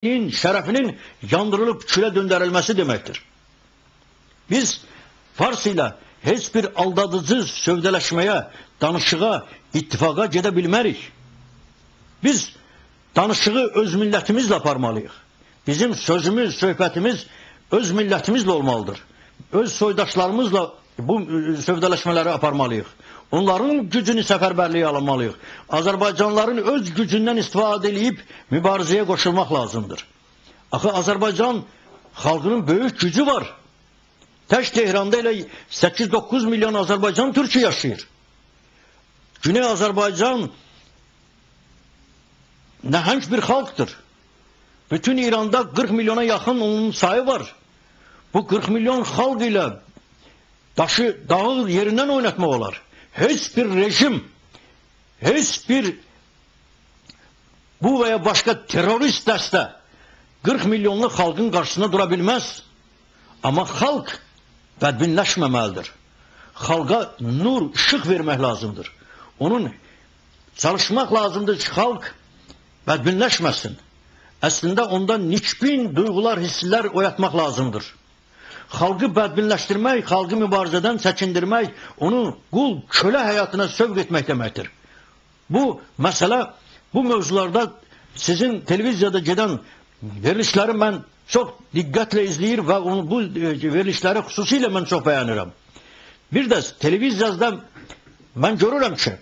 Şərəfinin yandırılıb külə döndərilməsi deməkdir. Biz Fars ilə heç bir aldadıcı sövdələşməyə, danışığa, ittifaqa gedə bilmərik. Biz danışığı öz millətimizlə aparmalıyıq. Bizim sözümüz, söhbətimiz öz millətimizlə olmalıdır. Öz soydaşlarımızla bu sövdələşmələri aparmalıyıq. Onların gücünü səfərbərliyə almalıyıq. Azərbaycanlıların öz gücündən istifadə edib mübarizəyə qoşulmaq lazımdır. Axı Azərbaycan xalqının böyük gücü var. Tək Tehranda elə 8-9 milyon Azərbaycan türkü yaşayır. Güney Azərbaycan nəhəng bir xalqdır. Bütün İranda 40 milyona yaxın onun sayı var. Bu 40 milyon xalq ilə daşı, dağı yerindən oynatmaq olar. Heç bir rejim, heç bir bu və ya başqa terörist dəstə 40 milyonluq xalqın qarşısında dura bilməz. Amma xalq bədbinləşməməlidir. Xalqa nur, işıq vermək lazımdır. Onun çalışmaq lazımdır ki, xalq bədbinləşməsin. Əslində onda nikbin duyğular, hisslər oyatmaq lazımdır. Xalqı bədbinləşdirmək, xalqı mübarizədən çəkindirmək, onu qul, kölə həyatına sövq etmək deməkdir. Bu məsələ, bu mövzularda sizin televiziyada gedən verilişləri mən çox diqqətlə izləyir və onu, bu verilişləri xüsusilə mən çox bəyənirəm. Bir də televiziyada mən görürəm ki,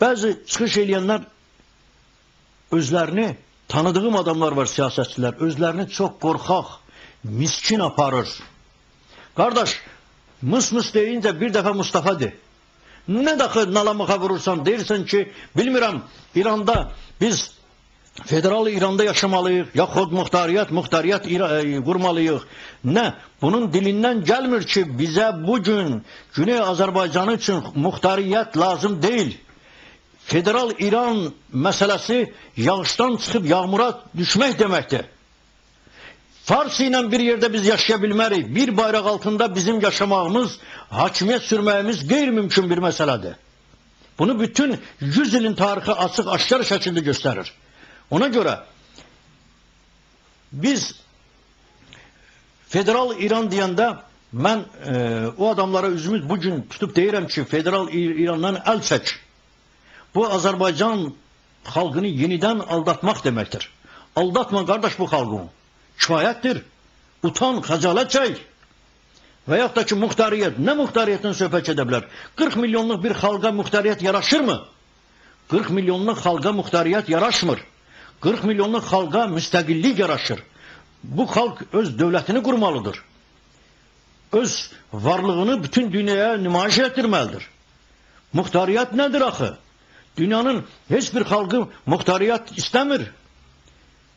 bəzi çıxış eləyənlər özlərini, tanıdığım adamlar var, siyasətçilər, özlərini çox qorxaq, miskin aparır. Qardaş, mıs-mıs deyincə bir dəfə Mustafa de. Nə dəxi nalamaxa vurursan, deyirsən ki, bilmirəm, İranda biz federal İranda yaşamalıyıq, yaxud muxtariyyət, muxtariyyət qurmalıyıq. Nə? Bunun dilindən gəlmir ki, bizə bugün Güney Azərbaycanı üçün muxtariyyət lazım deyil. Federal İran məsələsi yağışdan çıxıb yağmura düşmək deməkdir. Fars ilə bir yerdə biz yaşaya bilmərik. Bir bayraq altında bizim yaşamağımız, hakimiyyət sürməyimiz qeyri-mümkün bir məsələdir. Bunu bütün 100 ilin tarixi açıq, aşkar şəkildə göstərir. Ona görə biz federal İran deyəndə mən o adamlara üzümü bugün tutub deyirəm ki, federal İrandan əl çək. Bu Azərbaycan xalqını yenidən aldatmaq deməkdir. Aldatma qardaş bu xalqını. Kifayətdir. Utan, xəcalət çək. Və yaxud da ki, muxtariyyət. Nə muxtariyyətdən söhbət edə bilər? 40 milyonluq bir xalqa muxtariyyət yaraşır mı? 40 milyonluq xalqa muxtariyyət yaraşmır. 40 milyonluq xalqa müstəqillik yaraşır. Bu xalq öz dövlətini qurmalıdır. Öz varlığını bütün dünyaya nümayiş etdirməlidir. Muxtariyyət nədir axı? Dünyanın heç bir xalqı muxtariyyət istəmir.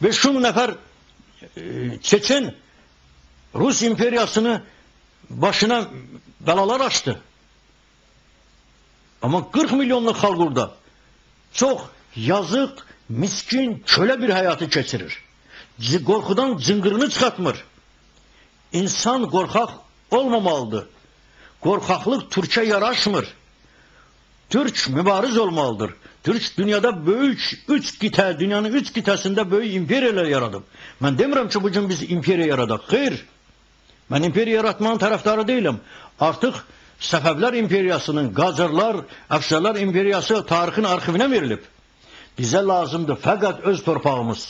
500 nəfər Çeçen Rus imperiyasını başına belalar açdı. Ama 40 milyonluk xalq orada çox yazıq, miskin, kölə bir həyatı keçirir. Qorxudan cınqırını çıxartmır. İnsan qorxaq olmamalıdır. Qorxaqlıq Türkə yaraşmır. Türk mübariz olmalıdır. Türk dünyada böyük üç qitə, dünyanın üç qitəsində böyük imperiyalar yaradıb. Mən demirəm ki, bugün biz imperiya yaradaq. Xeyr, mən imperiya yaratmanın tərəfdarı deyiləm. Artıq Səfəvlər imperiyasının, Qacarlar, Əfşarlar imperiyası tarixin arxivinə verilib. Bizə lazımdır fəqət öz torpağımız.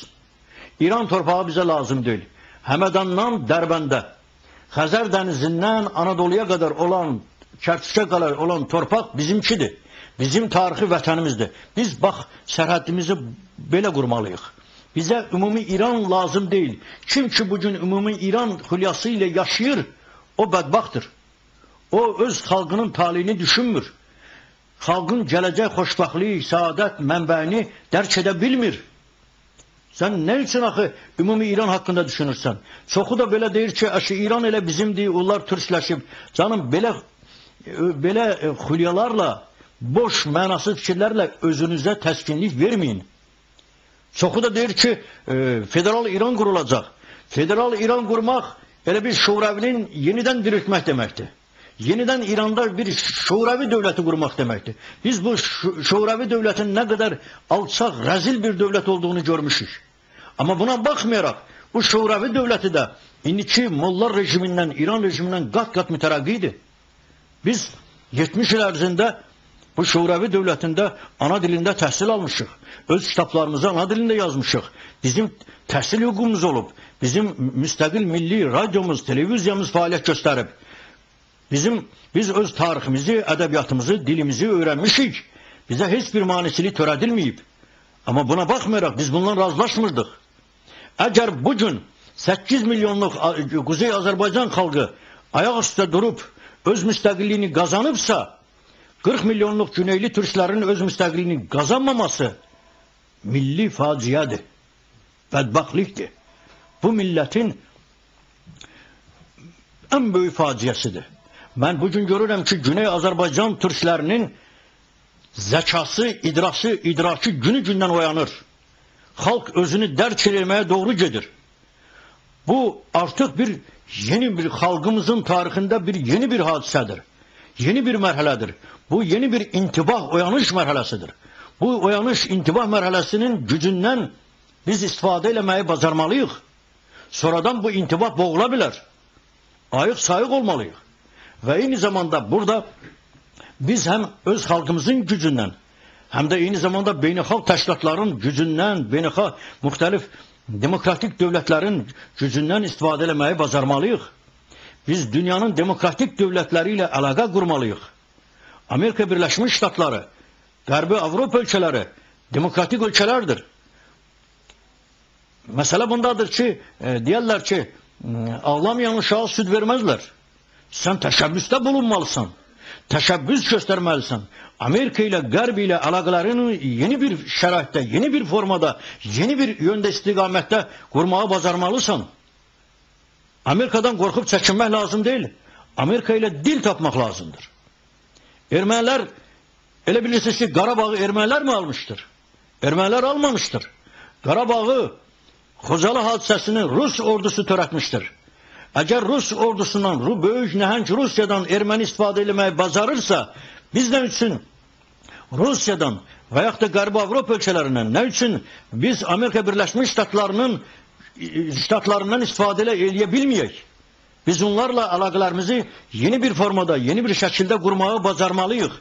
İran torpağı bizə lazım deyil. Həmədandan Dərbəndə, Xəzər dənizindən Anadoluya qədər olan, Kərkükə qədər olan torpaq bizimkidir. Bizim tarixi vətənimizdir. Biz bax sərhədimizi belə qurmalıyıq. Bizə ümumi İran lazım deyil. Kim ki bugün ümumi İran xülyası ilə yaşayır, o bədbəxtdir. O öz xalqının talihini düşünmür. Xalqın gələcək xoşbəxtliyi, səadət mənbəyini dərk edə bilmir. Sən nə üçün axı ümumi İran haqqında düşünürsən? Çoxu da belə deyir ki, əşi İran elə bizimdir, onlar türkləşib. Canım, belə xülyalarla, boş, mənasız fikirlərlə özünüzə təskinlik verməyin. Çoxu da deyir ki, federal İran qurulacaq. Federal İran qurmaq elə bir Şurəvinin yenidən diriltmək deməkdir. Yenidən İranda bir Şurəvi dövləti qurmaq deməkdir. Biz bu Şurəvi dövlətinin nə qədər alçaq, rəzil bir dövlət olduğunu görmüşük. Amma buna baxmayaraq bu Şuravi dövləti də indiki Molla rejimindən, İran rejimindən qat-qat mütərəqqidir. Biz 70 il ərzində bu Şuravi dövlətində ana dilində təhsil almışıq. Öz kitablarımızı ana dilində yazmışıq. Bizim təhsil hüququmuz olub. Bizim müstəqil milli radyomuz, televiziyamız fəaliyyət göstərib. Biz öz tariximizi, ədəbiyyatımızı, dilimizi öyrənmişik. Bizə heç bir maneçilik törədilməyib. Amma buna baxmayaraq biz bundan razılaşmırdıq. Əgər bugün 8 milyonluq Quzey Azərbaycan xalqı ayaq üstə durub öz müstəqilliyini qazanıbsa, 40 milyonluq Güneyli türklərin öz müstəqilliyini qazanmaması milli faciədir, bədbəxtlikdir. Bu millətin ən böyük faciəsidir. Mən bugün görürəm ki, Güney Azərbaycan türklərinin zəkası, idraki günü-gündən oyanır. Xalq özünü dərk eləməyə doğru gedir. Bu artıq bir yeni bir xalqımızın tarixində bir yeni bir hadisədir. Yeni bir mərhələdir. Bu yeni bir intibah, oyanış mərhələsidir. Bu oyanış, intibah mərhələsinin gücündən biz istifadə eləməyi bacarmalıyıq. Sonradan bu intibah boğula bilər. Ayıq sayıq olmalıyıq. Və eyni zamanda burada biz həm öz xalqımızın gücündən, həm də eyni zamanda beynəlxalq təşkilatların gücündən, beynəlxalq müxtəlif demokratik dövlətlərin gücündən istifadə eləməyi bacarmalıyıq. Biz dünyanın demokratik dövlətləri ilə əlaqə qurmalıyıq. Amerika Birləşmiş Ştatları, Qərbi Avropa ölkələri demokratik ölkələrdir. Məsələ bundadır ki, deyərlər ki, ağlamayan uşağa süd verməzlər. Sən təşəbbüsdə bulunmalısan, təşəbbüs göstərməlisən. Amerika ilə, Qərb ilə əlaqələrini yeni bir şəraitdə, yeni bir formada, yeni bir yöndə istiqamətdə qurmağı bacarmalısan. Amerikadan qorxub çəkinmək lazım deyil. Amerika ilə dil tapmaq lazımdır. Ermənilər, elə bilirsiniz ki, Qarabağı ermənilər mi almışdır? Ermənilər almamışdır. Qarabağı Xocalı hadisəsini Rus ordusu törətmişdir. Əgər Rus ordusundan, böyük nəhəng Rusiyadan erməni istifadə eləməyi bacarırsa, biz nə üçün Rusiyadan və yaxud da Qərbi Avropa ölkələrindən, nə üçün biz Amerika Birləşmiş Ştatlarından istifadə eləyə bilməyək? Biz onlarla əlaqələrimizi yeni bir formada, yeni bir şəkildə qurmağı bacarmalıyıq.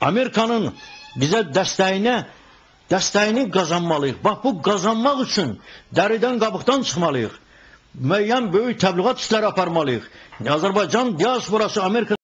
Amerikanın bizə dəstəyini qazanmalıyıq. Bax, bu qazanmaq üçün dəridən, qabıqdan çıxmalıyıq. Müəyyən böyük təbliğat işləri aparmalıyıq. Azərbaycan diasporası Amerika